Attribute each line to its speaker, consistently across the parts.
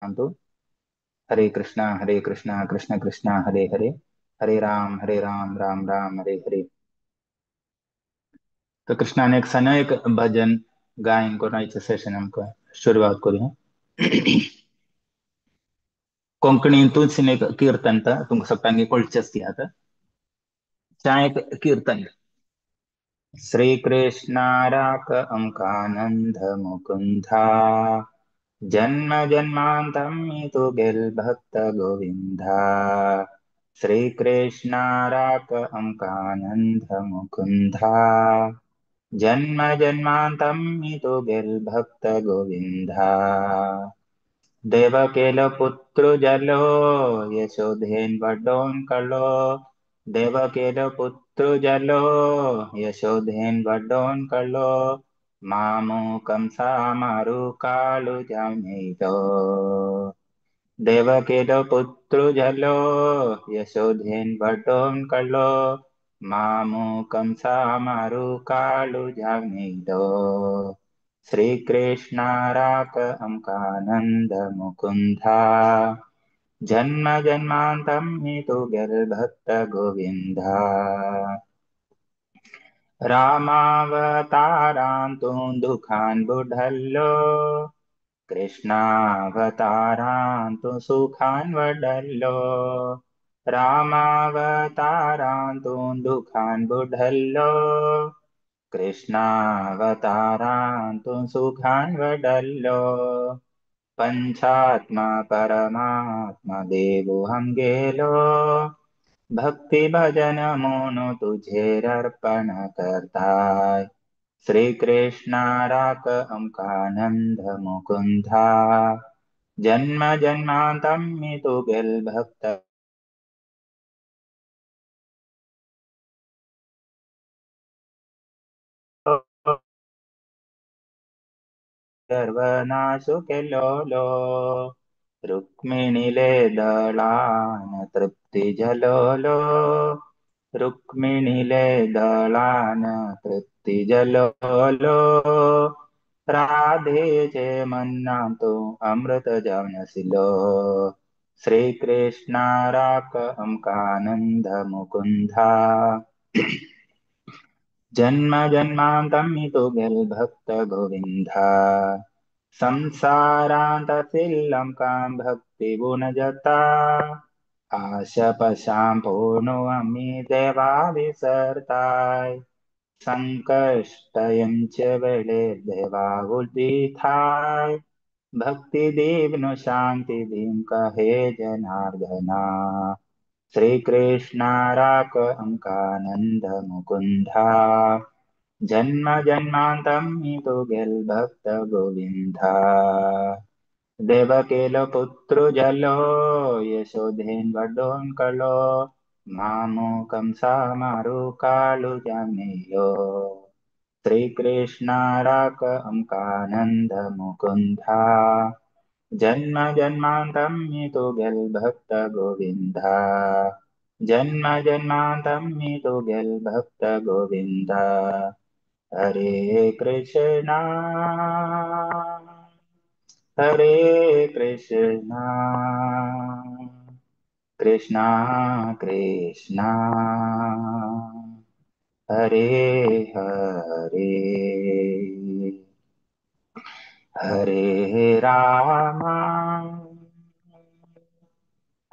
Speaker 1: तू। हरे कृष्णा कृष्ण कृष्णा हरे हरे, हरे राम राम राम हरे हरे। तो कृष्णा ने एक सना एक भजन गायन को सेशन हमको शुरुआत करी। कोंकणीतूच एक कीर्तन था, तुमको सगळ्यांनी कळचेच ती आता चाय एक कीर्तन। श्री कृष्णा राक अमकानंद मुकुंदा, जन्म जन्मांतम तुगेल भक्त गोविंदा। श्री कृष्णा राक अमकानंद मुकुंदा, जन्म जन्मांतम तुगेल भक्त गोविंदा। देवकेल पुत्र जलो यशोधेन वडोन कलो, देवकेल पुत्र जलो यशोधेन वडोन कलो, मामो कंसा मारू कालु जामेलो। देवकेल पुत्र जलो यशोधेन वडोन कलो, मामो कंसा मारू कालु जामेलो। श्री कृष्ण राक अमकानंद मुकुंदा, जन्म जन्मांतम तुगेल भक्त गोविंदा। रामावतारां तू दुखान बुढल्लो, कृष्णावतारां तू सुखान वडल्लो। रामावतारां तू दुखान बुढल्लो, कृष्णावतारां तू सुखान वडल्लो। पंचात्मा परमात्मा देवो हम गेलो, भक्ति भजन मोनो तुझे अर्पण करताय। श्री कृष्णा राक अमकानंद मुकुंदा, जन्म जन्मांतम तुगेल भक्त सर्वनाशु के लोलो। रुक्मिणीले दळान तृप्ती जलोलो, रुक्मिणीले दळान तृप्ती जलोलो। राधेचे मन्ना तो अमृत जावनसिलो। श्री कृष्णा राक अमकानंद मुकुंदा, जन्म जन्मांतम तुगेल भक्त गोविंदा। संसारांत सिल्लम काम भक्ति गुण जता, आशा पशाम पूर्णो अमी देवा विसरताय। संकष्टयंचे वेळे देवा उदिताय, भक्ति देवनो शांति दीन कहे जनार्दना। श्री कृष्णा राक अमकानंद मुकुंदा, जन्म जन्मांतम तुगेल भक्त गोविंदा। देवकेल पुत्र जलो यशोधेन वडोन कलो, मामो कंसा मारू कालु जामेलो। श्री कृष्णा राक अमकानंद मुकुंदा, जन्म जन्मांतम तुगेल भक्त गोविंदा। जन्म जन्मांतम तुगेल भक्त गोविंदा। हरे कृष्णा हरे कृष्णा कृष्णा कृष्णा हरे हरे, हरे राम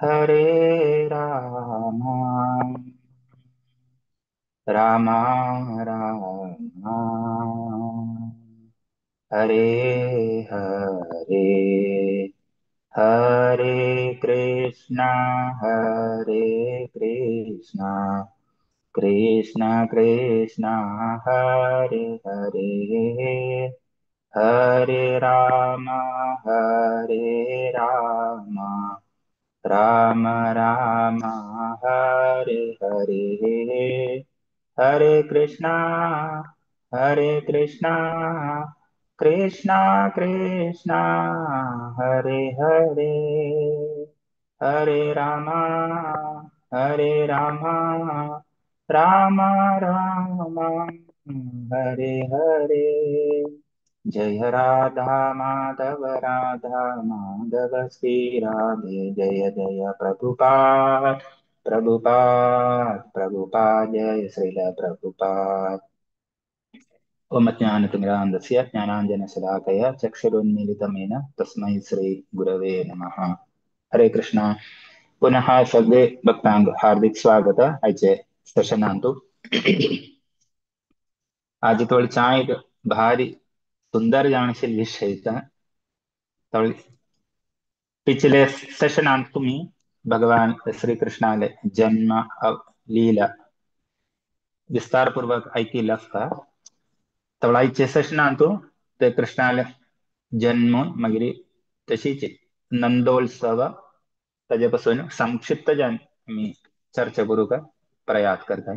Speaker 1: हरे राम राम राम हरे हरे। हरे कृष्णा हरे कृष्णा कृष्णा कृष्णा हरे हरे, हरे राम राम राम हरे हरे। हरे कृष्णा हरे कृष्णा कृष्णा कृष्णा हरे हरे, हरे राम राम राम हरे हरे। जय राधा माधव, राधा माधव श्री राधे। जय जय प्रभुपाद, प्रभुपाद प्रभुपाद, जय श्रील प्रभुपाद। ओम अज्ञानतिमिरान्धस्य ज्ञानाञ्जनशलाकया चक्षुरुन्मीलितमेन तस्मै श्री गुरवे नमः। हरे कृष्णा। पुनः सगळे भक्तांक हार्दिक स्वागत आयचे सेशनांतु। आज थोडी चाय एक भारी सुंदर जाणशील विषय थोडी पिछले सेशनांत तुम्ही भगवान श्री कृष्णाले जन्म लीला विस्तारपूर्वक ऐकिल आसता। तवळ आयचे सेशनांतु ते कृष्णाले जन्म मागीर तशीच नंदोत्सव ताजे पासून संक्षिप्त जान आमी चर्चा करूंक प्रयास करता।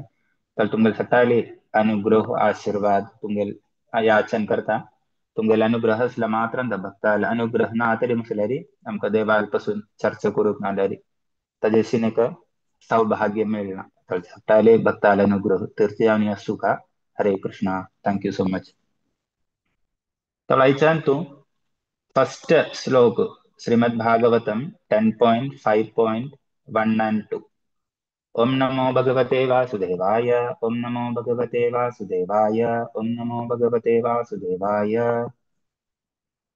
Speaker 1: तर तुमगेले सकाळी अनुग्रह आशीर्वाद तुमगेले याचन करता। तुमगेले अनुग्रह आसला मात्र भक्ताल अनुग्रह ना तरी म्हटल्यार आमकां देवाल पासून चर्चा करूंक ना जाल्यार ताजेशीन एक सौभाग्य मेळना। तर सकाळी भक्ताल अनुग्रह तीर्थयानी सुखा। Hare Krishna. Thank you so much. तर आयच्यान तूं फर्स्ट श्लोक श्रीमद् भागवतम 10.5.1 and 2। ओम नमो भगवते वासुदेवाय, ओम नमो भगवते वासुदेवाय, ओम नमो भगवते वासुदेवाय।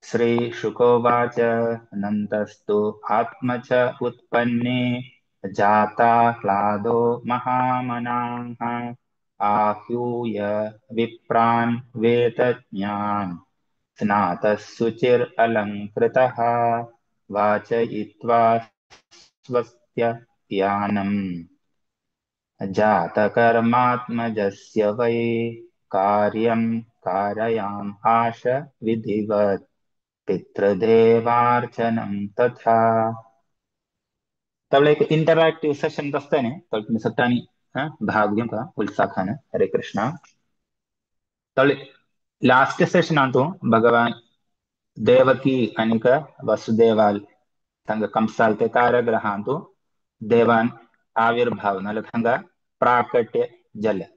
Speaker 1: श्री शुकोवाच अनन्तस्तु आत्मच उत्पन्ने जाता ह्लादो महामनाः आहूय विप्रान् वेदज्ञान् स्नातः शुचिर अलंकृतः वाचयित्वा स्वस्त्य यानम् जातकर्मात्मजस्य वै कार्यं कारयाम आश विधिवत् पितृदेवार्चनं तथा। तब एक इंटरैक्टिव सेशन आसता न्ही, तर तुमी सगळ्यांनी भाग घेवंक उत्साहान। हरे कृष्णा। तब लास्ट सेशनांतु भगवान देवकी आनीक वसुदेवाल तांकां कंसाल ते कारागृहांतु देवान आविर्भाव नाल्यार हांगा प्राकट्य जालें।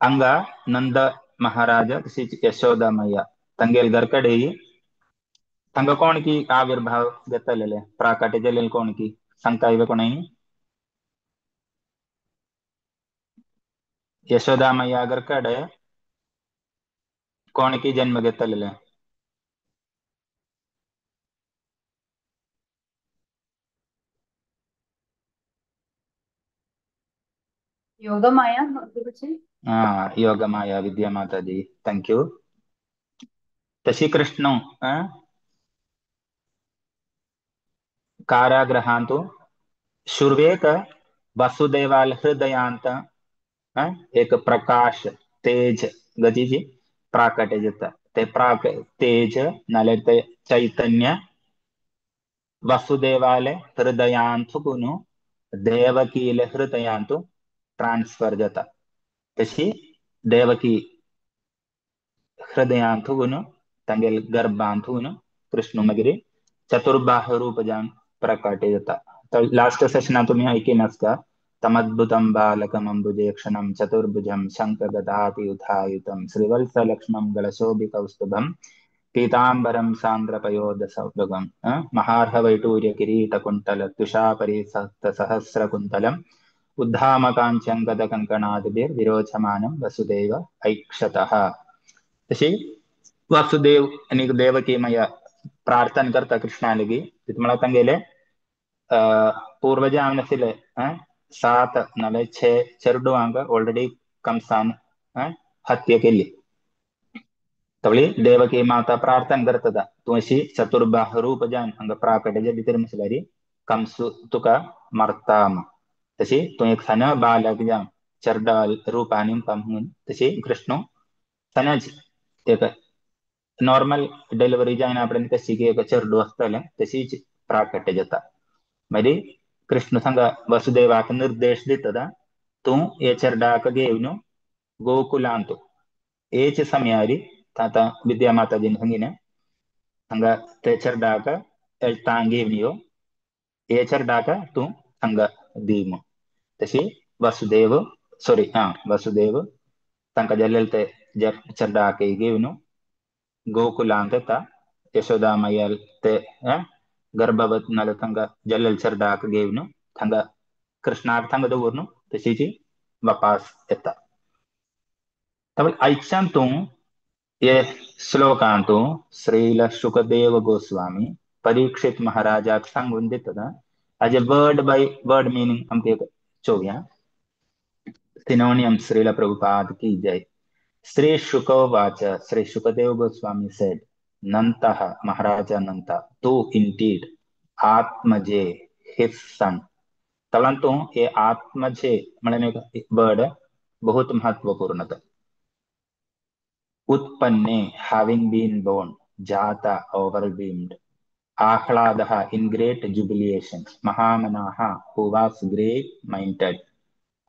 Speaker 1: हांगा नंद महाराजा तशीच यशोदा मैया तांगेले घर कडेन तांकां कोण की आविर्भाव घेतलेले प्राकट्य जालेले कोण की सांगता येता कोणय? यशोदा मैया घर कडेन कोण की जन्म घेतलेले?
Speaker 2: योगमाया गुरुजी।
Speaker 1: हाँ, योगमाया विद्या माता जी, thank you. तशी कृष्ण कारागृहांतु शुर्वेक वसुदेवाल हृदयांत एक प्रकाश तेज गतीची प्राकट्य जाता। ते प्राक तेज नाल्यार ते चैतन्य वसुदेवाले हृदयांतु कुनु देवकीले हृदयांतु ट्रान्सफर जाता। तशी देवकी हृदयांतु कुनु तांगेले गर्भांतु कुनु कृष्ण मागीर चतुर्बाहु रूप जावन प्रकट जाता। तर लास्ट सेशनांत तुमी ऐकिन आसता तमद्भुतं बालकम् अम्बुजेक्षणं चतुर्भुजं शङ्खगदातियुधायुतं श्रीवत्सलक्ष्मं गलशोभिकौस्तुभं पीताम्बरं सान्द्रपयोदसौभगं महार्हवैटूर्यकिरीटकुण्टल तुषापरिसहस्रकुन्तलम् उद्धामकाञ्चङ्गदकङ्कणादिभिर्विरोचमानं वसुदेव ऐक्षतः। तशी वासुदेव आनी देवकी मया प्रार्थना करता कृष्णा लागीं तितून म्हळ्यार तांगेले पूर्वज जावन आशिल्ले 7 नाल्यार 6 चेडवांक ऑलरेडी कंसान हत्या केली। तवळी देवकी माता प्रार्थना करता तूं अशी चतुर्बाहु रूप जावन हांगा प्राकट्य जाली तरी म्हटल्यार कंस तुका मारता। तशी तूं एक सान बालक जावन चेडवा रूपान येवपा म्हणून तशी कृष्ण सनज एक नॉर्मल डिलिव्हरी जायना आपणे कशी की एक चेडूं आसतालें तशीच प्राकट्य जाता। मागीर कृष्ण सांगा वसुदेवाक निर्देश दिता तूं हे चेडवाक घेवन गोकुलांत एच समयारी ताता विद्या माताजीन सांगिलें हांगा ते चेडवाक तांग घेवन यो, हे चेडवाक तूं हांगा दी म्हूण। तशी वसुदेव सॉरी हाँ वसुदेव तांकां जाल्लेले ते चेड्डाक घेवन गोकुलांत येता. यशोदा मैयाल ते गर्भवत नाल्यार तांकां जल्लेल चेड्डाक घेवन थांगा कृष्णाक थांगा दवरून तशीच वापास येता. आयच्यान तूं हे श्लोकांतु श्रील शुकदेव गोस्वामी परीक्षित महाराजाक सांगून दिता. हाजे वर्ड बाय वर्ड मिनिंग आमकां एक चोवया. सिनोनियम श्रील प्रभुपाद की जय. Shri Shukovacha, Shri Shukadeva Goswami said, Nantah, Maharaja Nanta, tu indeed, Atmaje, his son. तवंतु ये आत्मजे म्हणून एक वर्ड बहुत महत्वपूर्ण. उत्पन्ने, having been born, jata, overwhelmed, ahladaha, in great jubilation, mahamanaha, who was great minded,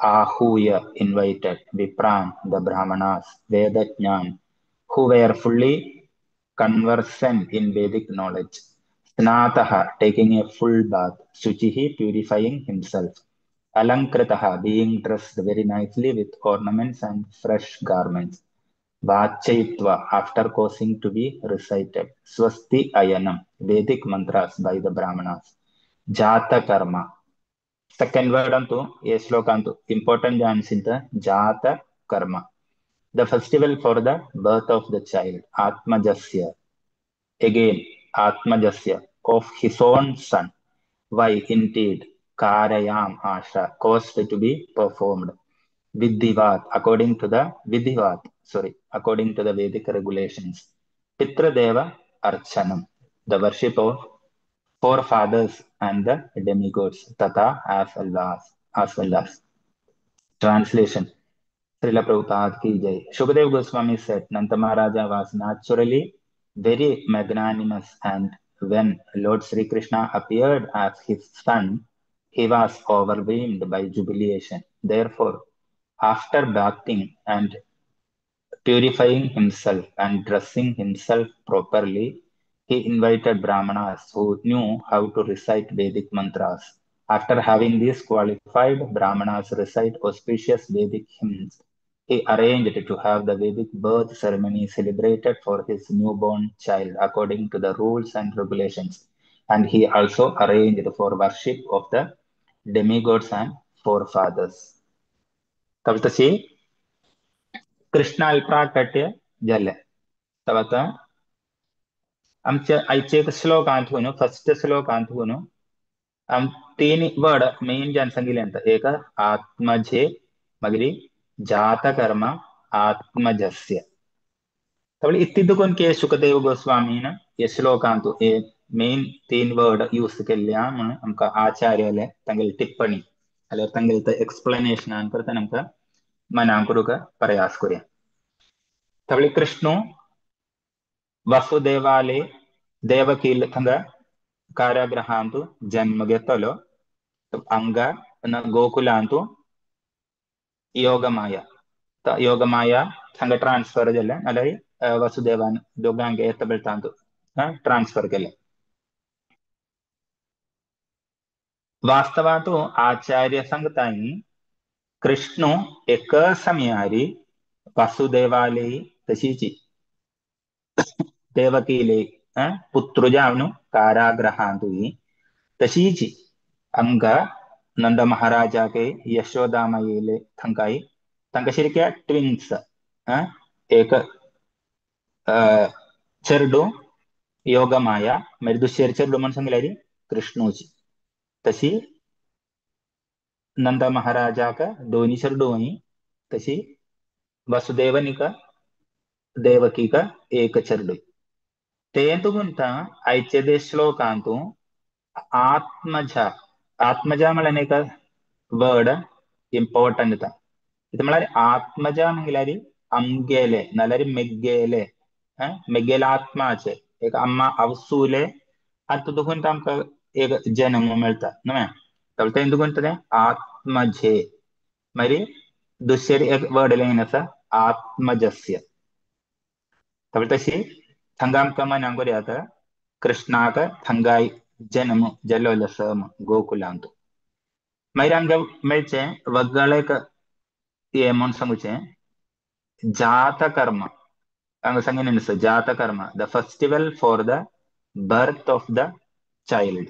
Speaker 1: ahuya, invited, vipran, the brahmanas, vedajnan, who were fully conversant in Vedic knowledge, snataha, taking a full bath, suchihi, purifying himself, alankritaha, being dressed very nicely with ornaments and fresh garments, Vachaitva, after causing to be recited, Swasti Ayanam, Vedic mantras by the Brahmanas, Jata Karma. Second word antu, ye shloka antu, important jansinta, Jata Karma. The festival for the birth of the child, Atmajasya. Again, Atmajasya, of his own son. Why indeed, Karayam Asha, caused to be performed. Vidhivat, according to the Vidhivat, sorry, according to the Vedic regulations. Pitradeva Archanam, the worship of forefathers and the demigods, Tata as well as, as well as. Translation, Srila Prabhupada ki jai. Shukadeva Goswami said, Nanta Maharaja was naturally very magnanimous, and when Lord Sri Krishna appeared as his son, he was overwhelmed by jubilation. Therefore, after bathing and purifying himself and dressing himself properly, he invited Brahmanas who knew how to recite Vedic mantras. After having these qualified Brahmanas recite auspicious Vedic hymns, he arranged to have the Vedic birth ceremony celebrated for his newborn child according to the rules and regulations. And he also arranged for worship of the demigods and forefathers. तब तशी कृष्णाल प्राकट्य जालें. तब आतां आमच्या आयचे एक श्लोकांत न्हू, फर्स्ट श्लोकांत न्हू, आम तीन वर्ड मेन जावन सांगिल्लें. एक आत्मजे, मागीर जातकर्म, आत्मजस्य. तब इत्तिदुकोन के शुकदेव गोस्वामीन हे श्लोकांत हे मेन तीन वर्ड यूज केल्ले म्हणून आमकां आचार्याले तांगेली टिप्पणी जाल्यार तांगेले एक्सप्लेनेशनान परत आमकां मनांक करूंक प्रयास करूया. तबले कृष्णू वसुदेवाले देवकील थंगा कारागृहांतु जन्म घेतलो. अंगा गोकुलांतु योगमाया, योगमाया थंगा ट्रान्सफर जालें नाल्यार वसुदेवान दोगांक येता ट्रान्सफर केलें. वास्तवांतु आचार्य सांगताय कृष्णू एक समयारी वसुदेवाले तशीच देवकीले पुत्र जावन कारागृहांतु तशीच अंग नंद महाराजाके यशोदामायेले थंकाय तांकां शिरक्या ट्विन्स, एक चेरडू योगमाया, मागीर दुसरे चेरडू म्हण सांगल्यार कृष्णूची. तशी नंद महाराजाक दोनी चेरडू तशी वसुदेवनिक देवकीक एक चेरडू. तेंतु म्हणटा आयचे दे श्लोकांतु आत्मजा, आत्मजा म्हळ्यार एक वर्ड इम्पॉर्टंट येता. ഇത് म्हळ्यार आत्मजा म्हणल्यार आमगेले नाल्यार मेग्गेले, मेग्गेले आत्माचे एक अम्मा आवसूले आतां दुखून आमकां एक जन्म मेळटा न्हय. तें दुखून तें आत्मजे. मागीर दुसरे एक वर्ड लायन आसा आत्मजस्य. तशी थंगा आमकां मनांक आतां कृष्णाक थंगाय जन्म जाल्लो आसा गोकुलांत. मागीर आमकां मेळचें वगळेक हें म्हूण सांगचें Jatakarma हांगा सांगून आसा Jatakarma the festival for the birth of the child.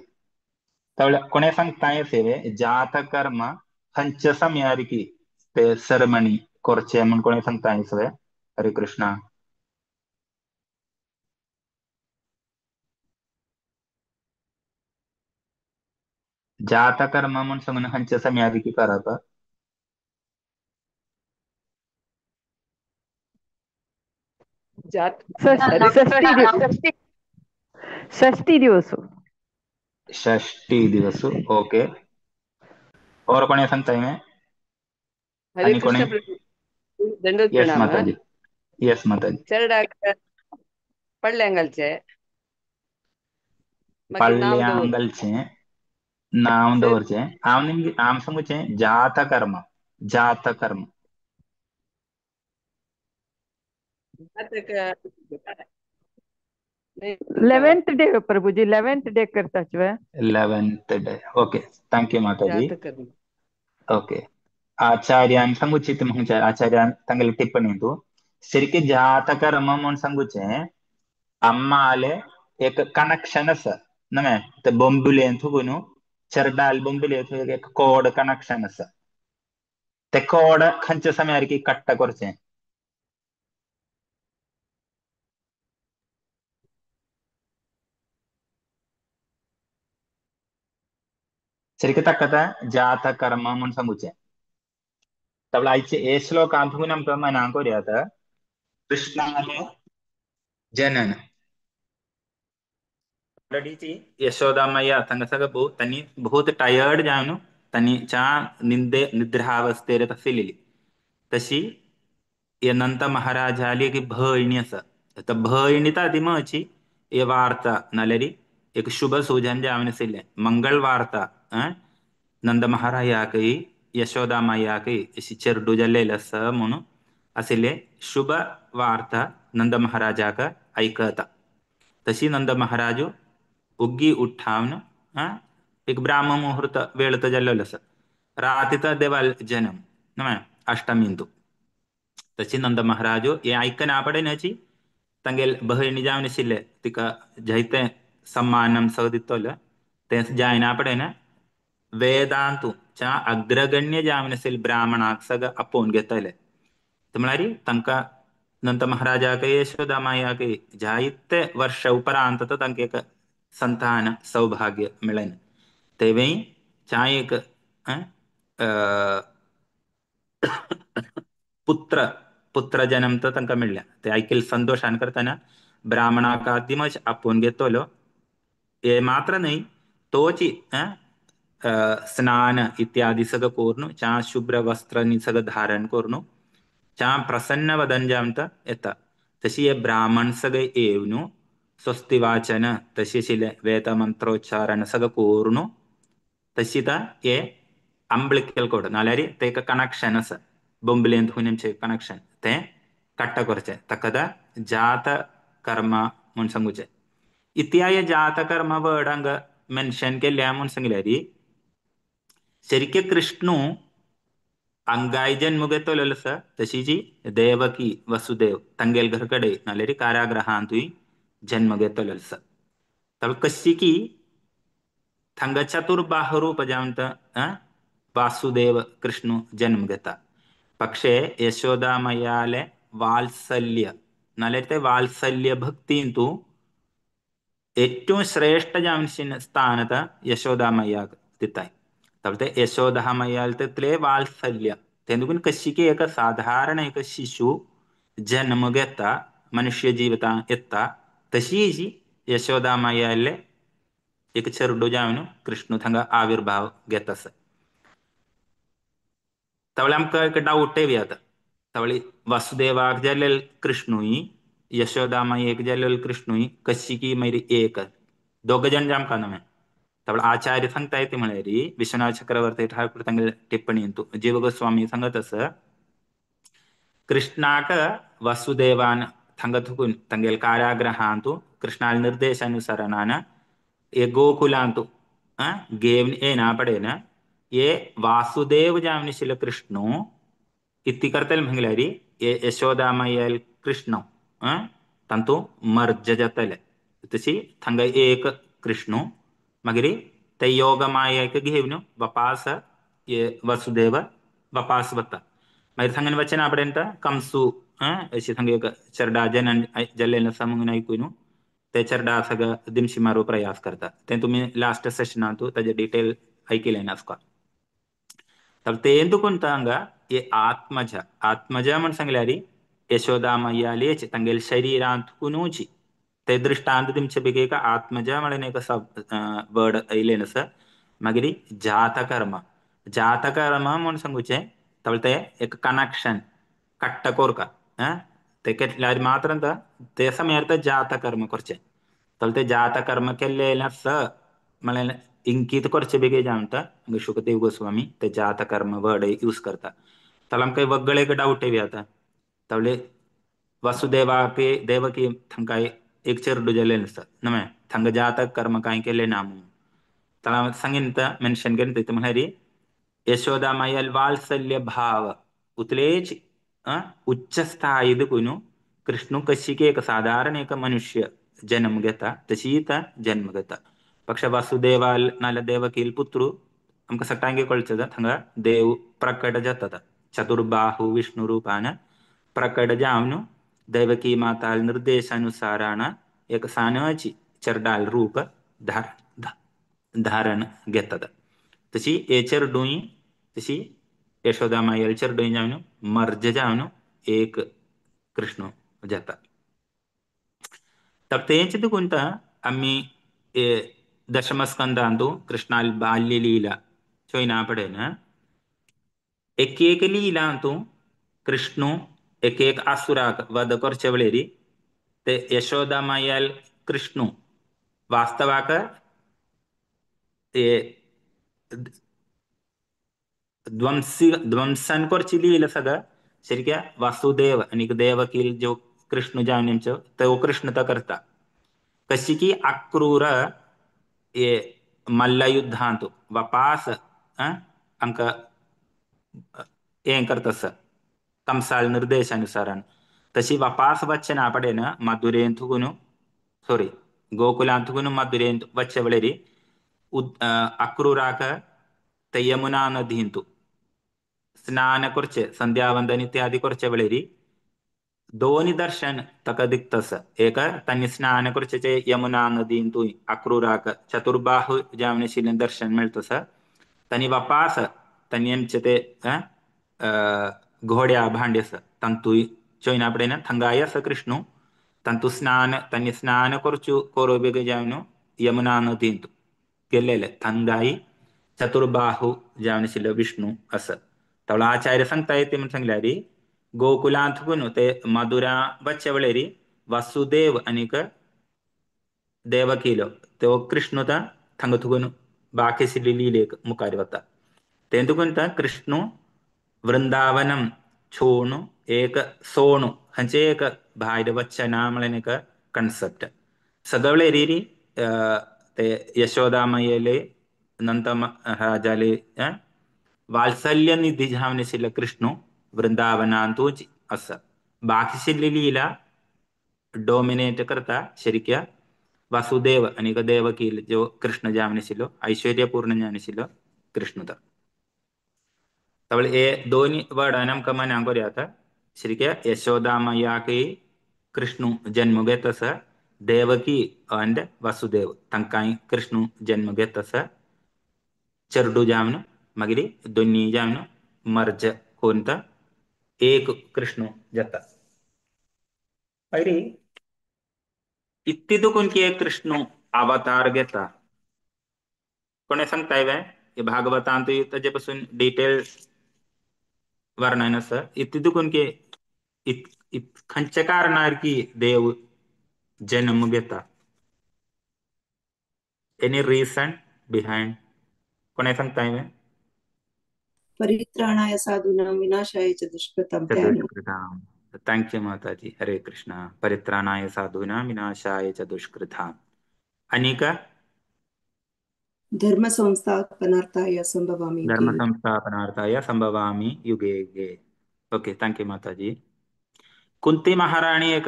Speaker 1: तवळ कोणे सांगता सेवे जातकर्म खंयच्या समयारिकी ते सेरेमनी करचे म्हूण कोणे सांगता सवे? हरे कृष्णा. जातकर्म म्हूण सांगून खंयच्या समयारिकी करप?
Speaker 3: षष्ठी दिवस. षष्ठी दिवस.
Speaker 1: षष्ठी दिवस. ओके. और कोणे सांगता में?
Speaker 4: हरे
Speaker 1: आणि कोणे?
Speaker 4: कृष्ण प्रभू. दंडवत
Speaker 1: येस
Speaker 4: प्रणाम.
Speaker 1: माताजी. येस माताजी.
Speaker 4: चरडाक पडल्यांगालचे मागीर नांव दवर.
Speaker 1: पल्ल्यांगलचे नांव दवरचे. हांव निमगे हांव सांगूचें जातकर्म. जातकर्म.
Speaker 3: 11th day Prabhuji, 11th day करताच वे?
Speaker 1: 11th day. Okay, thank you Mataji.
Speaker 4: Jatakarma.
Speaker 1: Okay. आचार्यान सांगूची ती म्हणचे आचार्यान तांगेले टिप्पणी तूं शरिके जातकर्म म्हूण सांगूचें अम्माले एक कनेक्शन आसा नव्हे ते बोंबुलेंत न्हू चेरडाल बोंबुलेंत एक कोड कनेक्शन आसा ते कोड खंयच्या समयार की कट्ट करचें? शरिके ताका जातकर्म म्हूण सांगूचें. तबला आयचे हे श्लोकांत आमकां मनाक करूया आतां कृष्णाले जनन ऑलरेडी यशोदा मैया तांकां सगळं त्यांनी बहुत टायर्ड जावन त्यांनी च्या निंदे निद्रावस्थेर आशिल्ली. तशी हे नंद महाराजाली एक भयणी आसा. आतां भयणी तर आदिमाची हे वार्ता नाल्यार एक शुभ सूचन जावन आशिल्लें मंगल वार्ता. नंद महाराजाकय यशोदा मायाकय अशी चेरडू जाल्लेले आसा म्हणून आशिल्ले शुभ वार्ता नंद महाराजाक आयकता. तशी नंद महाराजू उग्गी उठावन एक ब्राह्म मुहूर्त वेळ तर जाल्लो आसा रातीत देवाल जन्म न्हय अष्टमींतू. तशी नंद महाराजू हे आयकना पडेनाची तांगेल भयणी जावन आशिल्ले तिका जायते सम्मानम सगळं दितलो तें जायना पडेना वेदांतू च्या अग्रगण्य जावन आशिल्ले ब्राह्मणाक सगळं आपोवन घेतले. ते म्हळ्यार तांकां नंद महाराजाक यशोदा मायाक जायते वर्ष उपरांत तांकां एक संतान सौभाग्य मेळ्ळें. तेवें च्या एक पुत्र पुत्र जन्म तर तांकां मेळ्ळें. ते आयकिल्ले संतोशान करतना ब्राह्मणाक आदिमच आपोवन घेतलो. हे मात्र न्हय तोची स्नान इत्यादी सगळं करून च्या शुभ्र वस्त्र सगळं धारण करून च्या प्रसन्न वदन जावन येता. तशी हे ब्राह्मण सगळे येवन स्वस्ति वाचन तशी आशिल्लें वेद मंत्रोच्चारण सगळं करून तशी हे अंबलिकल कोड नाल्यार ते एक कनेक्शन आसा बोंबलेंत हुनेमचें कनेक्शन तें कट्ट करचें ताका जात कर्म म्हूण सांगूचें. इत्याय जातकर्म वर्ड हांगा मेन्शन केल्लें म्हूण सांगल्यार शरिके कृष्णू अंगाय जन्म घेतलेलो आसा तशीची देवकी वसुदेव तांगेल घर कडेन नाल्यार कारागृहांतूय जन्म घेतलेलो आसा. तर कशी की थांगा चतुर्बाहुरूप जावन वासुदेव कृष्णू जन्म घेता. പക്ഷേ യശോദാമയാലെ വാത്സല്യ नाल्यार ते വാത്സല്യ ഭക്തിന്തു ഏറ്റവും ശ്രേഷ്ഠ ജാമിന് സ്ഥാനത്ത് യശോദാമയ്യാക്ക് തിത്തായി. तब यशोदामय्यातले वात्सल्य तेंदुकून कशी एक साधारण एक शिशु जन्म घेता मनुष्य जीविता येता तशी यशोदामय्याले एक चेरडू जावन कृष्ण थंगा आविर्भाव घेता आसा. तवळे आमकां एक डावट येवया आतां तवळे वासुदेवाक जाल्ले कृष्णूय यशोदामायेक जाल्ले कृष्णूय कशी की मागीर एक दोग जाण आमकां नवें. तवळ आचार्य सांगता येते म्हळ्यार विश्वनाथ चक्रवर्ती ठाकूर तांगेले टिप्पणींतू जीव गोस्वामी सांगत आसा कृष्णाक वासुदेवान थांगा थुकून तांगेले कारागृहांतू कृष्णाले निर्देशानुसारान हे गोकुलांतू घेवन येना पडेन हे वासुदेव जावन आशिल्लो कृष्णू इत्ती करतले म्हळ्यार यशोदामयल कृष्ण तांतू मर्ज जाताले. तशी थंगा एक कृष्ण मागीर ते योग मायेक घेवन वपास वसुदेव वपास वता. मागीर थंगा वचना पडेन कंसू अशी थंगा एक चरडा जनन जल्लेन समून आयकून ते चरडा सगळं दिमशी मारू प्रयास करता. ते तुम्ही लास्ट सेशनांतू ताजे डिटेल ऐकले नासका. तर ते ఎందుకుంట हांगा हे आत्मज आत्मज म्हण सांगल्यार यशोदा मैयालेच तांगेले शरीरांतकुनूची ते दृष्टांत दिमचे बेगी एक आत्मज म्हणून एक सब वर्ड येयलें आसा. मागीर जातकर्म जातकर्म म्हण सांगुचें तवळ ते एक कनेक्शन कट्ट कोरका ते केल्यार मात्र ते समयार ते जातकर्म करचें. तवळ ते जातकर्म केल्लें स म्हळ्यार इंकित करचे बेगी जावन शुकदेव गोस्वामी ते जातकर्म वर्ड यूज करता. तवळ आमकां वगळे एक डावट येवया आतां. तवळे वसुदेवाके देवकी थंकाय एक चेरडू जाल्लें आसता न्हय थंगा जातक कर्म कांय केलें ना म्हणून. तळा सांगीन मेन्शन केलें तितून म्हळ्यार यशोदा मायल वात्सल्य भाव उतलेच उच्च स्थायी देखून कृष्ण कशी एक साधारण एक मनुष्य जन्म घेता तशी जन्म घेता. पक्ष वासुदेवाल नाल्यार देवकील पुत्र आमकां सगळ्यांक कळचें थंगा देव प्रकट जाता चतुर्बाहु विष्णु रूपान प्रकट जावन देवकी माताल निर्देशानुसारान एक सानाची चरडाल रूप धारण घेतात. तशी हे चेरडूय तशी यशोदा मायल चेरडूय जावन मर्ज जावन एक कृष्ण जाता. तर तेंच देखून आमी दशमस्कंदांतू कृष्णाल बाल्य लीला चोयना पडेन एक एक लीलांतू कृष्ण एक एक आसुराक वध करचे वेळेर ते यशोदा मायल कृष्ण वास्तवाक ते ध्वंसी ध्वंसन करची लीला सगळं शरिक्या वासुदेव आनी देवकील जो कृष्ण जावन तो कृष्ण तो करता. कशी की अक्रूर हे मल्लयुद्धांतु वपास आमकां हें करता सर कंसाल निर्देशानुसारान तशी वपास वचना पडेन मधुरेंतुकुनु सॉरी गोकुलांतुकुनु मधुरेंत वच्चे वेळेर अक्रूराक ते यमुना नदींतु स्नान करचे संध्यावंदन इत्यादी करचे वेळेर दोन दर्शन ताका दिकतस. एक तांणी स्नान करचे यमुना नदींतु अक्रूराक चतुर्बाहु जावन आशिल्लें दर्शन मेळतस. तांणी वपास तांणी आमचे ते घोड्या भांडे आसा तांतूय चोयना पडेन थंगाय आसा कृष्णू तांतू स्नान तांणी स्नान करचो कोरो बेगी जावन यमुना नदींत गेल्लेले थंगाय चतुर्बाहु जावन आशिल्लो विष्णू आसा. तवळ आचार्य सांगता ते म्हण सांगल्यार गोकुलांतून ते मधुरा वच्चे वेळेर वासुदेव आनीक देवकीलो तो कृष्ण थंगा थुकून बाकी आशिल्ली लीलेक मुखार वता. तें तुकून कृष्ण वृंदावनम छोणु एक सोणु हांचे एक भायर वचना म्हळ्यार एक कन्सेप्ट सगळे रीरी ते यशोदा मायेले नंद राजाले वात्सल्य निधी जावन आशिल्लो कृष्ण वृंदावनांतूच आसा. बाकी आशिल्ली लीला डोमिनेट करता शरिक्या वासुदेव आनी देवकील जो कृष्ण जावन आशिल्लो ऐश्वर्यपूर्ण जावन आशिल्लो कृष्ण. तवळ हे दोन वर्डान आमकां मनाक बरें जाता. शरिक्या यशोदा मायाकय कृष्ण जन्म घेत आसा, देवकी आनी वासुदेव तांकांय कृष्ण जन्म घेत आसा. चेरडू जावन मागीर दोनी जावन मर्ज करून एक कृष्ण जाता. मागीर इत्ती दुखून की एक कृष्ण अवतार घेता कोणें सांगता हे भागवतांत ताजे पासून डिटेल वर्णन आसा. इत्ती दुखून की खंयच्या कारणार की देव जन्म घेता, एनी रिजन बिहाइंड कोणें सांगता?
Speaker 5: परित्राणाय साधूनां विनाशाय च दुष्कृतां.
Speaker 1: Thank you माताजी. हरे कृष्णा. परित्राणाय साधूनां विनाशाय च दुष्कृतां. अनेक
Speaker 5: धर्म संस्थापनार्थाय संभवामि
Speaker 1: धर्म संस्थापनार्थाय संभवामि युगे युगे. ओके, thank you माताजी. कुंती महाराणी एक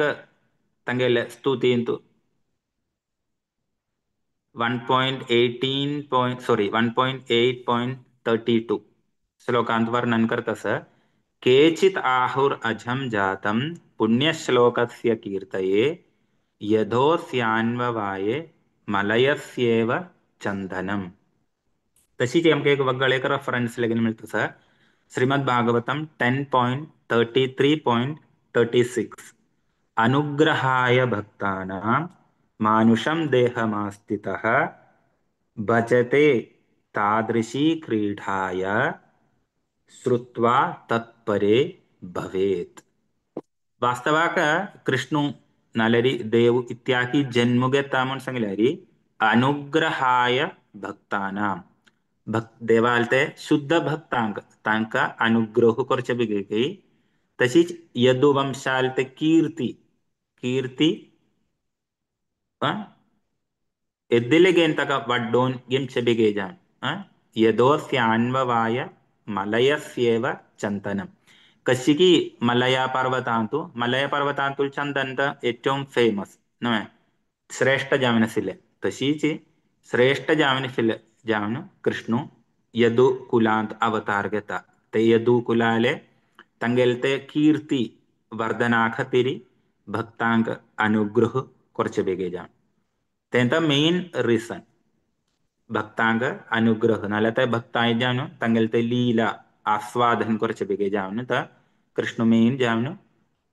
Speaker 1: तांगेले स्तुतींतु 1.18 point sorry 1.8.32 श्लोकांत वर्णन करता सर। केचित आहुर अजम जातम पुण्यश्लोकस्य कीर्तये यथोस्यान्ववाये मलयस्येव चंदनम। तशीच आमकां एक वगळ एक रेफरन्स लेगीन मेळटा सर, श्रीमद भागवतम 10.33.36 अनुग्रहाय भक्तानां मानुषं देहमास्थितः भजते तादृशी क्रीडाय श्रुत्वा तत्परे भवेत्। वास्तवाक कृष्णु नाल्यारी देव इत्याकी जन्म घेता म्हूण सांगल्यारी अनुग्रहाय भक्तानां भक्त देवाल ते शुद्ध भक्तांक तांकां अनुग्रह करचे बेगी। तशीच यदुवंशाल ते कीर्ती कीर्ती एद्दिलेगेन ताका वाड्डोवन घेवचे बेगे जावन यदोस्यान्ववाय मलयस्येव चंदनम। कशी की मलया पर्वतांतु मलय पर्वतांतु चंदन ഏറ്റവും ഫേമസ് ശ്രേഷ്ഠ जावन तशीच श्रेष्ठ जावन जावन कृष्णु यदु कुलांत अवतार घेता। ते यदु कुलाले तांगेले ते कीर्ती वर्धना खातीर भक्तांक अनुग्रह करचे बेगे जावन तेंता मेन रिजन भक्तांक अनुग्रह नाल्यार ते भक्तांय जावन तांगेले ते लीला आस्वादन करचे बेगे जावन त कृष्ण मेन जावन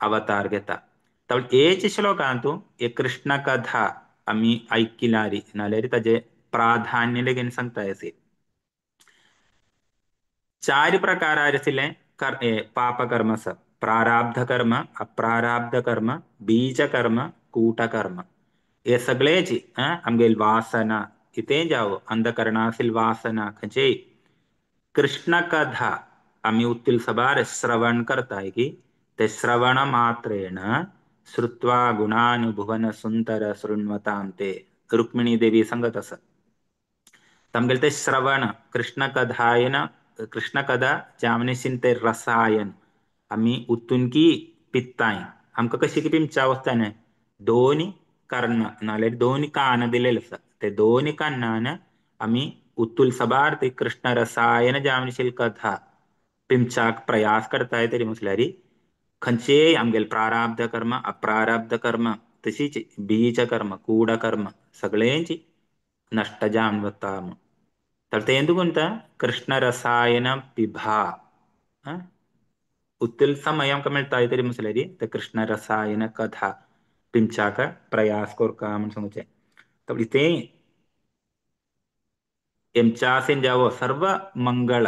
Speaker 1: अवतार घेता। तवळ एच श्लोकांतु हे कृष्ण कथा आमी ऐकिलारी नाल्यार ताजे प्राधान्य लेगीन सांगता आसे। चार प्रकार आशिल्ले पापकर्म आसा, प्राराब्ध कर्म, अप्राराब्ध कर्म, बीज कर्म, कूटकर्म। हे सगळेच आमगेली वासना इतें जावो अंधकरणासील वासना खंयचेय कृष्ण कथा आमी उत्तील सबार श्रवण करताय की ते श्रवण मात्रेण श्रुत्वा गुणानुभुवन सुंदर शृण्वतां ते रुक्मिणी देवी सांगत आसा। तांगेले ते श्रवण कृष्ण कथायन कृष्ण कथा जावनीशीन ते रसायन आमी उत्तून की पित्ताय आमकां कशी की पिमच्या अवस्था न्हय दोन कर्ण नाल्यार दोन कान दिलेले आसा ते दोन कानान आमी उत्तुल सबार ते कृष्ण रसायन जावनीशील कथा पिमच्याक प्रयास करताय तरी म्हटल्यार खंयचेय आमगेले प्राराब्ध कर्म अप्रारब्ध कर्म तशीच बीज कर्म कूड कर्म सगळेंच नश्ट जावन वता म्हूण। तर तें कोणता कृष्ण रसायन पिभा उत्तील समय आमकां मेळटा तरी म्हटल्यार ते कृष्ण रसायन कथा पिमच्याक प्रयास करका म्हूण सांगचें। तर इतें एमच्यासेन जावो सर्व मंगळ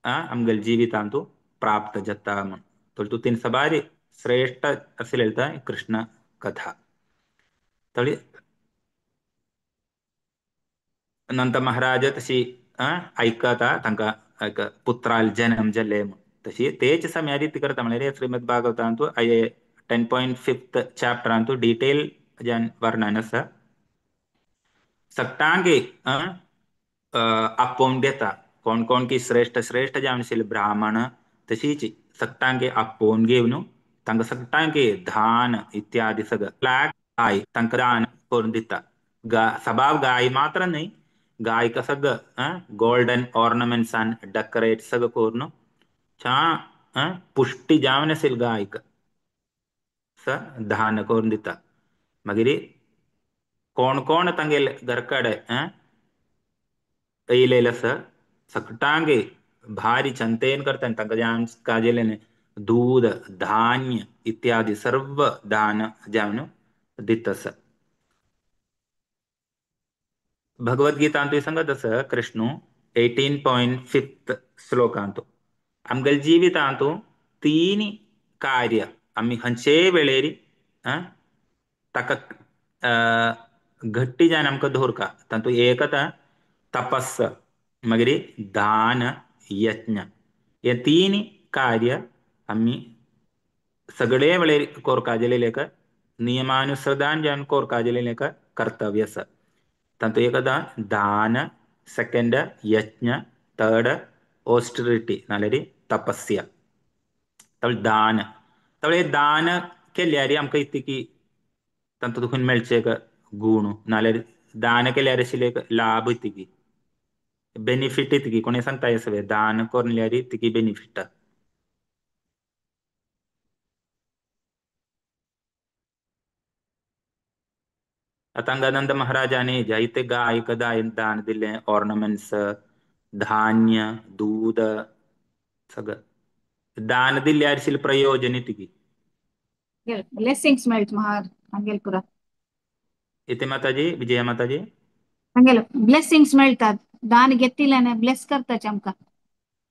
Speaker 1: आमगेले जिवितांतु प्राप्त जाता म्हूण। तर तूं तीन सबारी श्रेष्ठ आशिल्लें कृष्ण कथा। तळी नंत महाराज तशी आयकता तांकां एक पुत्राल जन्म जाल्ले म्हूण तशी तेच समयारी ती करता म्हळ्यार श्रीमद भागवतांतु 10.5 चॅप्टरांतु डिटेल ज्यान वर्णन आसा। सगटांक आपोवन घेता कोण कोण की श्रेष्ठ श्रेष्ठ जावन आशिल्ले ब्राह्मण तशीच सगटांक आपोवन घेवन तांकां सगटांक धान इत्यादी सगळें गाय तांकां दान करून दिता। सबाव गाय मात्र न्हय गायक सगळं गोल्डन ऑर्नमेंट्सान डेकोरेट सगळं करून छान पुष्टी जावन आशिल्ली गायक स दान करून दिता। मागीर कोण कोण तांगेले घर कडेन येयलेले आसा सगटांक भारी चंतेन करता तांकां जावन काजेलें दूध धान्य इत्यादी सर्व दान जावन दिता आसा। भगवद्गीतांतु सांगत आसा कृष्णु 18.5 श्लोकांतु आमगेले जिवितांतु तीन कार्य आमी खंयचेय वेळेर ताका घट्टी जावन आमकां दवरता। तातूंत एक आतां तपस मागीर दान यज्ञ हे तीन कार्य आमी सगळे वेळेर करपा जालेलें एक नियमानुसृतान जावन करपा जालेलें एक कर्तव्य आसा। तातूंत एक आतां दान, सेकंड यज्ञ, थर्ड ऑस्टेरिटी नाल्यार तपस्या। तवळ दान तवळ दान केल्यार आमकां इतकी तांतूं दुखून मेळचे एक गुण नाल्यार दान केल्यार आशिल्ले एक लाभ इतकी बेनिफीट इतकी कोणी सांगता हे सगळें दान करल्यार इतकी बेनिफीट. आतां हांगा नंद महाराजांनी जायते गायक दान दिले, ऑर्नामेंट्स, धान्य, दूध सगळं दान दिल्यार आशिल्लें प्रयोजन इतकी.
Speaker 6: ब्लेसिंग्स मेळट महार हांगेल पुरा.
Speaker 1: इथे माताजी, विजया माताजी,
Speaker 6: हांगेल ब्लेसिंग्स मेळटात, दान घेतिल्ल्यान ब्लेस करताच आमकां.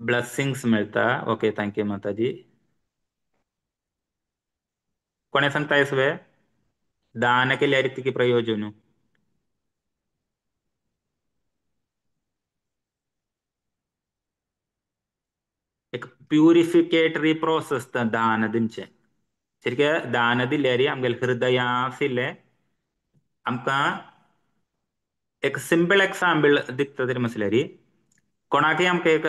Speaker 1: ब्लेसिंग्स मेळटा. ओके, thank you माताजी. कोणे सांगता हे सगळें दान केल्यार इतकी प्रयोजन? एक प्युरिफिकेटरी प्रोसेस दान दिवचें. सारकें दान दिल्यार आमगेले हृदया आशिल्लें आमकां एक सिंपल एक्साम्पल दिता तरी म्हसल्यार कोणाकय आमकां एक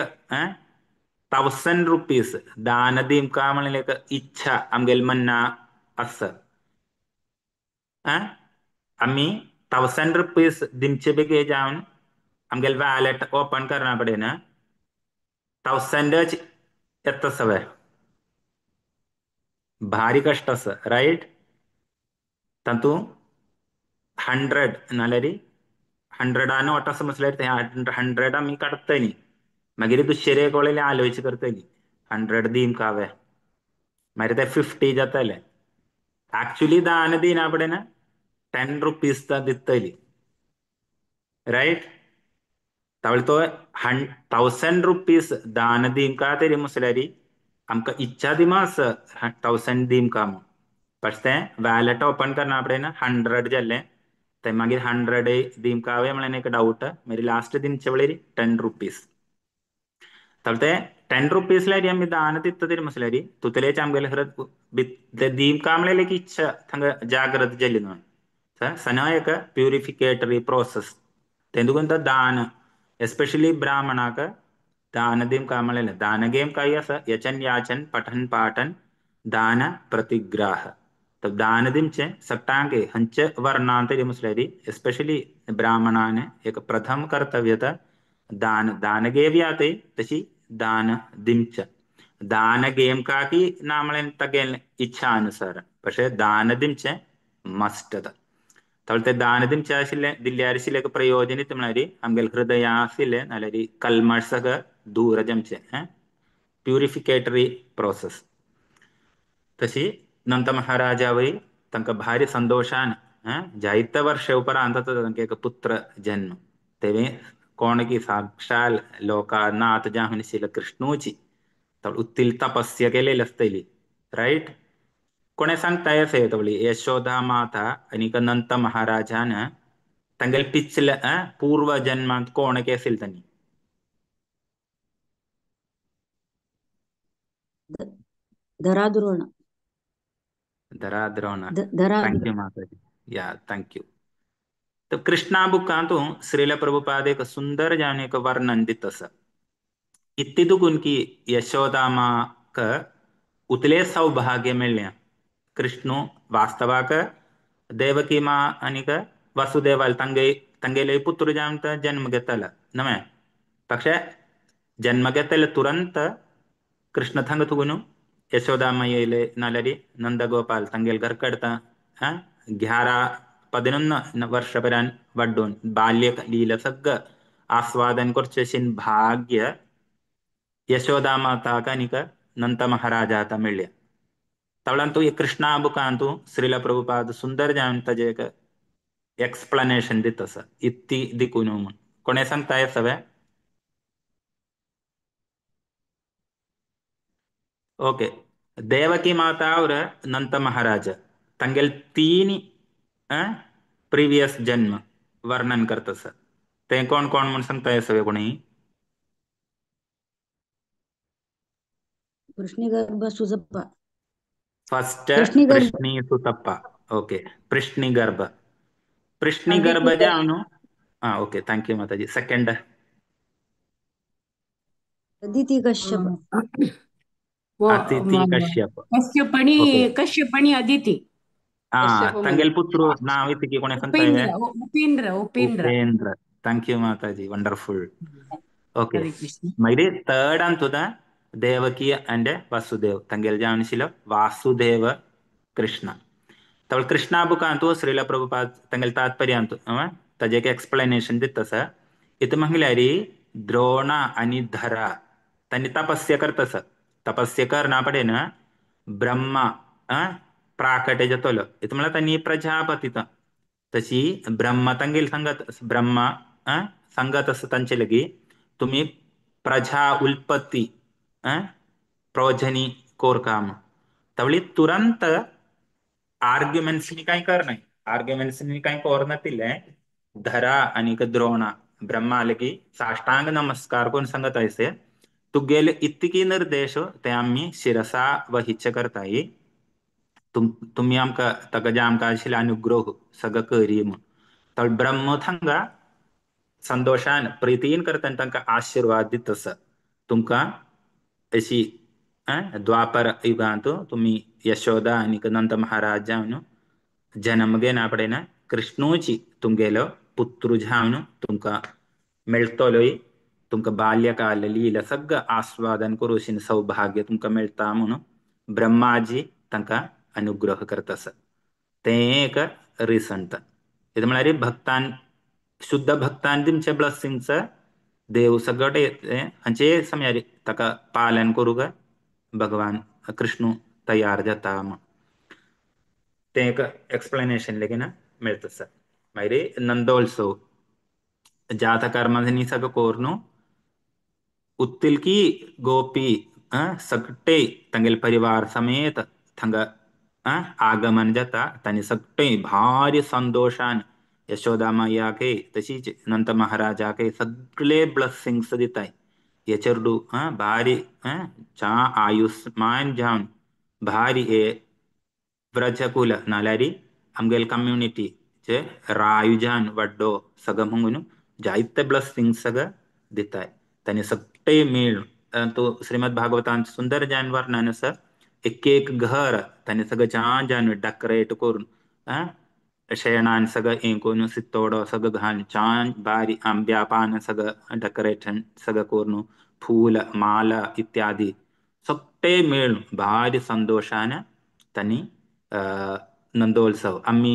Speaker 1: 1000 रुपीज दान दिवका म्हणल्यार एक इच्छा आमगेले मना आसा. आमी 1000 रुपीज दिवचे बेगीन जावन आमगेले वॅलेट ओपन करना पडना, 1000 येता सगळें, भारी कश्ट आसा, रायट? तातूंत 100 नाल्यार 100 वता आसा म्हटल्यार ते 100 आमी काडटली, मागीर दुसरे कोळेले आलोच करतली 100 दिवंक हांवें, मागीर ते 50 जातले. एक्चुअली दान दिना पडना 10 रुपीज दितली, रायट? तावळ तो 1000 रुपीज दान दिवंक तरी म्हसल्यार आमकां इच्छा दिमा आसा 1000 दिवंक म्हूण, बट तें वॅलेट ओपन करना पडना 100 जालें ते मागीर 100 दिवंक हांवें म्हणल्यार एक डावट, मागीर लास्ट दिवचे वेळार 10 रुपीज. तावळ ते 10 रुपीज लायरी आमी दान दिता तरी म्हसल्यार तुतलेच आमगेले ते दिवंक म्हणल्यार एक इच्छा थांगा जागृत जाली न्हू. सना एक प्युरिफिकेटरी प्रोसेस. तें दुखून तो दान एस्पेशली ब्राह्मणाक दान दिवंक म्हणलें दान गेम काय आसा यचन याचन पठन पाठन दान प्रतिग्राह. तर दान दिवचें सगळ्यांक खंयचे वर्णान तरी म्हसल्यार एस्पेशली ब्राह्मणान एक प्रथम कर्तव्य दान. दान घेवया तशी दान दिवचें. दान घेवका की ना म्हणल्यार तागेलें इच्छा अनुसार, പക്ഷേ दान दिवचें मस्ट. तावळ ते दान दिवचें आशिल्लें दिल्यार आशिल्लें एक प्रयोजन म्हळ्यार आमगेले हृदया आशिल्लें नाल्यार कल्मषक दूर जमचें, प्युरिफिकेटरी प्रोसेस. तशी नंद महाराजा वय तांकां भारी संतोशान जायते वर्ष उपरांत तांकां एक पुत्र जन्म. तेवे कोण की साक्षाल लोकानाथ जावन आशिल्ले कृष्णूची तावळ उत्तील तपस्या केलेली आसतली, रायट? कोणे सांगता येसे तवळी यशोदा माता आनी नंद महाराजान तांगेले पिचले पूर्व जन्मांत कोण आशिल्ले तांणी?
Speaker 7: धराद्रोण.
Speaker 1: धराद्रोण. Thank you माताजी, या thank you. तर कृष्णा बुकांतू श्रील प्रभुपाद एक सुंदर जावन एक वर्णन दित आसा. इत्ती दुखून की यशोदा माक उतले सौभाग्य मेळ्ळें. कृष्णू वास्तवाक देवकी मा आनीक वासुदेवाल तांगे तांगेले पुत्र जावन तो जन्म घेतलो नवें, പക്ഷേ जन्म घेतले तुरंत कृष्ण थंग तुगुनू यशोदा मायेले नाल्यार नंदगोपाल तांगेले घर कडता 11-11 वर्ष पर्यंत वाड्डून बाल्य लीला सगळं आस्वादन करचें भाग्य यशोदा माताक आनीक नंद महाराजाक मेळ्ळें. तवळांतू कृष्णा बुकांतू श्रील प्रभुपाद सुंदर जावन ताजें एक एक्सप्लेनेशन दित आसा इत्ती दिकून म्हूण. कोणें सांगता हें सगळें? ओके. देवकी माता और नंद महाराज तांगेले 3 प्रिवियस जन्म वर्णन करता आसा. ते कोण कोण म्हूण सांगता हें सगळें कोणी?
Speaker 7: पृष्णिगर्भ सुजप्पा.
Speaker 1: फर्स्ट
Speaker 7: पृष्णिगर्भ.
Speaker 1: पृष्णी सुतप्पा. ओके, पृष्णिगर्भ. पृष्णिगर्भ जावन हा, ओके, thank you माताजी. सेकंड
Speaker 7: अदिती कश्यप.
Speaker 1: अतिथि कश्यप.
Speaker 8: कश्यपणी
Speaker 1: ओके.
Speaker 8: कश्यपणी अदिती.
Speaker 1: हा,
Speaker 4: कश्यप मुनी.
Speaker 1: तांगेले पुत्र नाव इतकी कोणे सांगता?
Speaker 8: Upendra, Upendra, Upendra.
Speaker 1: Upendra. Thank you Mataji, wonderful. Okay.
Speaker 8: Hare Krishna.
Speaker 1: मागीर थर्ड तुदा देवकी अंड वासुदेव. तांगेले जावन आशिल्लो वासुदेव कृष्ण. तवळ कृष्णा बुकांतु श्रीला प्रभुपाद तांगेले तात्पर्य अंतु ताजे एक एक्सप्लेनेशन दिता आसा. इतू म्हळ्यार द्रोण आनी धरा तांणी तपस्या करता. तपस्या करना पडेन ब्रह्मा प्राकट्य जातलो. इतू म्हळ्यार तांणी प्रजापती तशी ब्रह्मा तांगेले सांगत, ब्रह्मा सांगत आसा तांचे लागीं तुमी प्रजा उत्पत्ती प्रोजनी कोरका म्हूण. तवळी तुरंत आर्ग्युमेंट्स कांय करनाय, आर्ग्युमेंट्स कांय कोरनातिल्लें धरा आनी द्रोणा ब्रह्मा लागीं साष्टांग नमस्कार करून सांगत आयसे तुगेले इतकी निर्देश ते आमी शिरसा वहिच्छ करताय. तुमी आमकां ताका जे आमकां आशिल्ले अनुग्रह सगळं करी म्हूण. तर ब्रह्म थांगा संतोषान प्रितीन करता आनी तांकां आशिर्वाद दिता आसा. तुमकां अशी द्वापर युगांत तुमी यशोदा आनी नंद महाराज जावन जन्म घेना पडेन कृष्णूची तुमगेलो पुत्र जावन तुमकां मेळटलोय. तुमकां बाल्यकाल लीला सगळं आस्वादन करूं सौभाग्य तुमकां मेळटा म्हणून ब्रह्माजी तांकां अनुग्रह करता आसा. तें एक रिसन. हें म्हळ्यार भक्तान, शुद्ध भक्तान दिमचे ब्लेसिंग्स देव सगळे हांचे समयार ताका पालन करूंक भगवान कृष्णू तयार जाता म्हूण तें एक एक्सप्लेनेशन लेगीन मेळटा आसा. मागीर नंदोत्सव जातकर्मांनी सगळं करून उत्तिलकी गोपी सगळे तांगेले परिवार समेत थंगा आगमन जाता. तांणी सगळे भारी संतोषान यशोदा मैयाके तशीच नंद महाराजाके सगळे ब्लेसिंग्स दिताय. हे चेडू भारी चा आयुष्मान जावन भारी हे व्रजकुल नाल्यार आमगेले कम्युनिटी चे रायुजान वाड्डो सगळं म्हणून जायते ब्लेसिंग्स सगळं दिताय. तांणी सगळे मेळ तो श्रीमद भागवतान सुंदर जान वर्णन आसा. एक एक घर तांणी सगळं छान जान डेकोरेट करून शेणान सगळं हें करून सित्तोडो सगळं घालून छान बारी आंब्या पान सगळं डेकोरेशन सगळं करून फूल माला इत्यादी सगळे मेळून भारी संतोषान तांणी नंदोत्सव आमी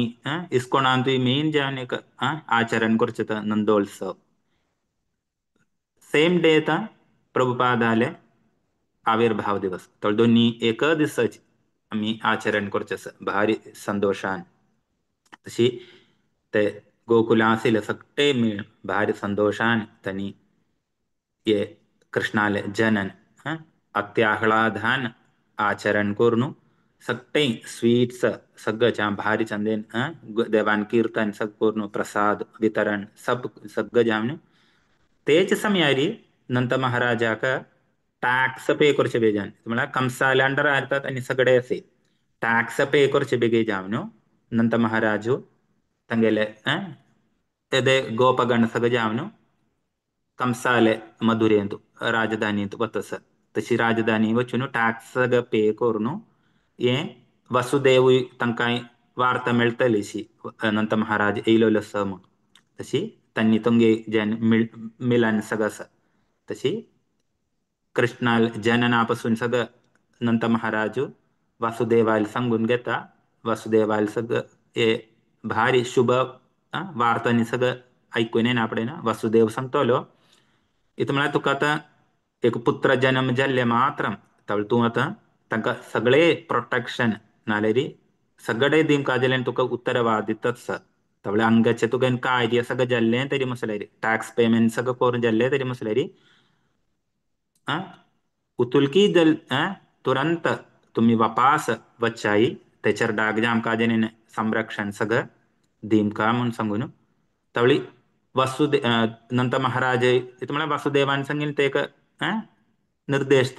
Speaker 1: इस्कोणांतूय मेन जावन एक आचरण करचें तो नंदोत्सव. सेम डे येता प्रभुपादाले आविर्भाव दिवस. तर दोन्ही एक दिसाच आमी आचरण करचें आसा भारी संतोषान. तशी ते गोकुला आशिल्ले सगळे मेळ भारी संतोषान तांणी हे कृष्णाले जनन अत्याह्लादान आचरण करून सगळे स्वीट्स सगळं भारी चंदेन देवान कीर्तन सब करून प्रसाद वितरण सब सगळं जावन तेच समयारी नंद महाराजाक टॅक्स पे करचे बेजान म्हळ्यार कंसाले अंडर येतात आनी सगळे असे टॅक्स पे करचे बेगे जावन नंद महाराजू तांगेले तेदे गोपगण सगळे जावन कंसाले मधुरेंत राजधानींत वतस. तशी राजधानी वचून टॅक्स सगळं पे करून हे वसुदेव तांकां वार्ता मेळटली अशी नंद महाराज येयलोलो आसा म्हूण. तशी तांणी तुमगे जेन मिलन सगळं आसा. तशी कृष्णाल जननापासून सगळं नंद महाराज वासुदेवाल सांगून घेता. वासुदेवाल सगळं हे भारी शुभ वार्तांनी सगळं ऐकून येना पडना. वासुदेव सांगतलो इतू म्हळ्यार तुका आतां एक पुत्र जन्म जाल्ले मात्र तवळ तूं आतां तांकां सगळे प्रोटेक्शन नाल्यार सगळे दिवंक जाल्यार तुका उत्तरवादित आसा. तवळे अंगाचे तुका कार्य सगळें जाल्लें तरी मसल्यार टॅक्स पेमेंट सगळें करून जाल्लें तरी मसल्यार उतुलकी दल तुरंत तुम्ही वापास वच्चाई त्याच्यार डाग जामका जेणे संरक्षण सगळं दिमका म्हणून सांगून तवळी वासुदे नंद महाराज म्हळ्यार वासुदेवान सांगिल्लें ते एक निर्देश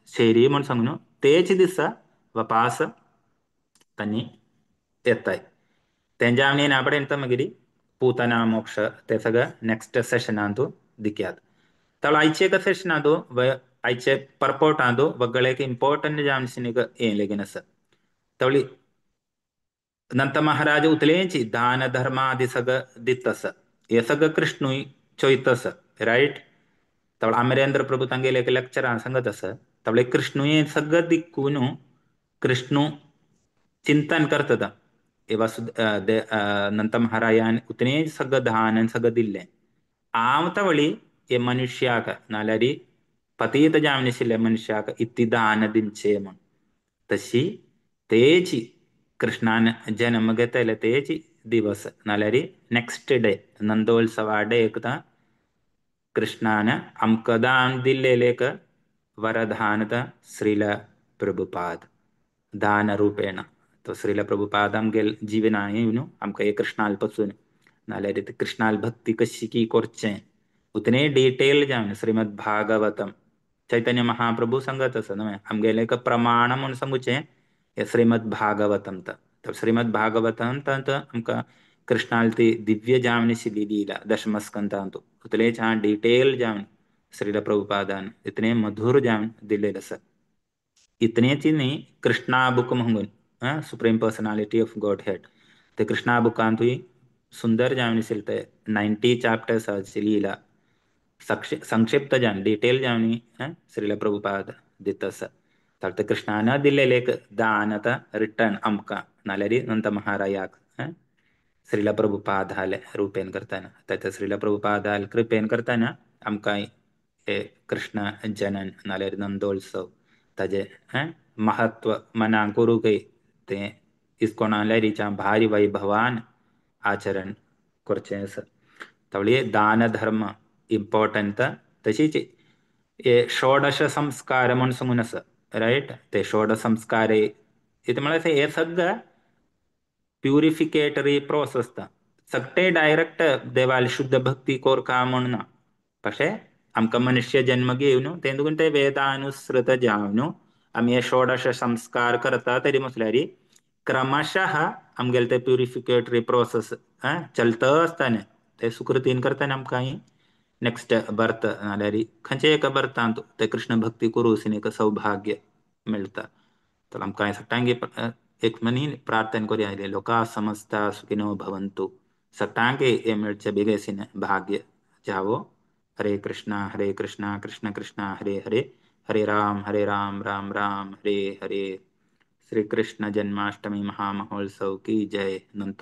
Speaker 1: शेरी म्हणून सांगून तेच दिसा वापास तांणी येताय. तेंच्या आमी येना पडेन मागीर पूतना मोक्ष ते सगळं नेक्स्ट सेशनांतू दिक्यात. तळ आयचे एका सेशनांतू आयचे परपोर्ट आंदो वगळे इम्पॉर्टंट जावन हें लेगीन आसा. तवळी नंत महाराज उतलेंची दान धर्मादि सगळं दित आसा, हे सगळं कृष्णूय चोयत आसा, रायट. तवळ अमरेंद्र प्रभू तांगेले एक लेक्चरान सांगत आसा, तवळे कृष्णूय सगळं दिक्कून कृष्णू चिंतन करता हे वासु नंत महारायान उतने सगळं दान सगळं दिल्लें. आम तवळी हे मनुष्याक नाल्यारी पतीत जावन मनुष्याक इत्ती दान दिवचे म्हण. तशी तेची कृष्णान जन्म घेतले तेची दिवस नाल्यारी नेक्स्ट डे नंदोत्सवा डे एकदा कृष्णान आमकां दान दिल्लेले एक वरदान श्रील प्रभुपाद दान रूपेण. तो श्रील प्रभुपाद आमगेल जीवना येवन आमकां हे कृष्णाल पसून नाल्यार ते कृष्णाल भक्ती कशी की करचें उतने डिटेल जावन श्रीमद भागवतम चैतन्य महाप्रभू सांगत आसा न्हय आमगेलें एक प्रमाण म्हूण सांगुचें हे श्रीमद भागवतम. तर श्रीमद भागवतम तांत आमकां कृष्णाल ती दिव्य जावन आशिल्ली लीला दशमस्कंतांतु उतले छान डिटेल जावन श्रील प्रभुपादान इतने मधुर जावन दिल्लेले आसा. इतनेच न्ही कृष्णा बुक म्हणून supreme personality of God head ते कृष्णा बुकांतूय सुंदर जावन आशिल्ले ते 90 चॅप्टर्स आशिल्ली लीला संक्षिप्त जावन डिटेल जावन श्रील प्रभुपाद दित आसा. तर ते कृष्णान दिल्लेले एक दान आतां रिटर्न आमकां नाल्यार नंत महारायाक श्रील प्रभुपादाले रुपेन करतना ताच्या श्रील प्रभुपादाल कृपेन करतना आमकां हे कृष्ण जनन नाल्यार नंदोत्सव ताजे महत्व मनाक करूंकय तें इस्कोना लहरीच्या भारी वैभवान आचरण करचें आसा. तवळी दान धर्म इम्पॉर्टंट. तशीच हे षोडश संस्कार म्हूण सांगून आसा, रायट. ते षोडश संस्कार इतलें म्हळ्यार हे सगळं प्युरिफिकेटरी प्रोसेस आसता. सगळे डायरेक्ट देवाल शुद्ध भक्ती कोरका म्हूण ना, पशे आमकां मनुष्य जन्म घेवन तें देखून ते वेदानुसृत जावन आमी हे षोडश संस्कार करता तरी म्हटल्यार क्रमशः आमगेले ते प्युरिफिकेटरी प्रोसेस चलता आसतना ते सुकृतीन करतना आमकां नेक्स्ट बर्थ नाल्यार खंयच्या एका बर्थांत ते कृष्ण भक्ती करूं एक सौभाग्य मेळटा. तर आमकां सगळ्यांक एक मनी प्रार्थना करूया, लोका समस्ता सुखिनो भवन्तु, सगळ्यांक हे मेळचे बेगीन भाग्य जावो. हरे कृष्णा कृष्ण कृष्ण हरे हरे, हरे राम राम राम हरे हरे. श्री कृष्ण जन्माष्टमी महामहोत्सव की जय. नंतर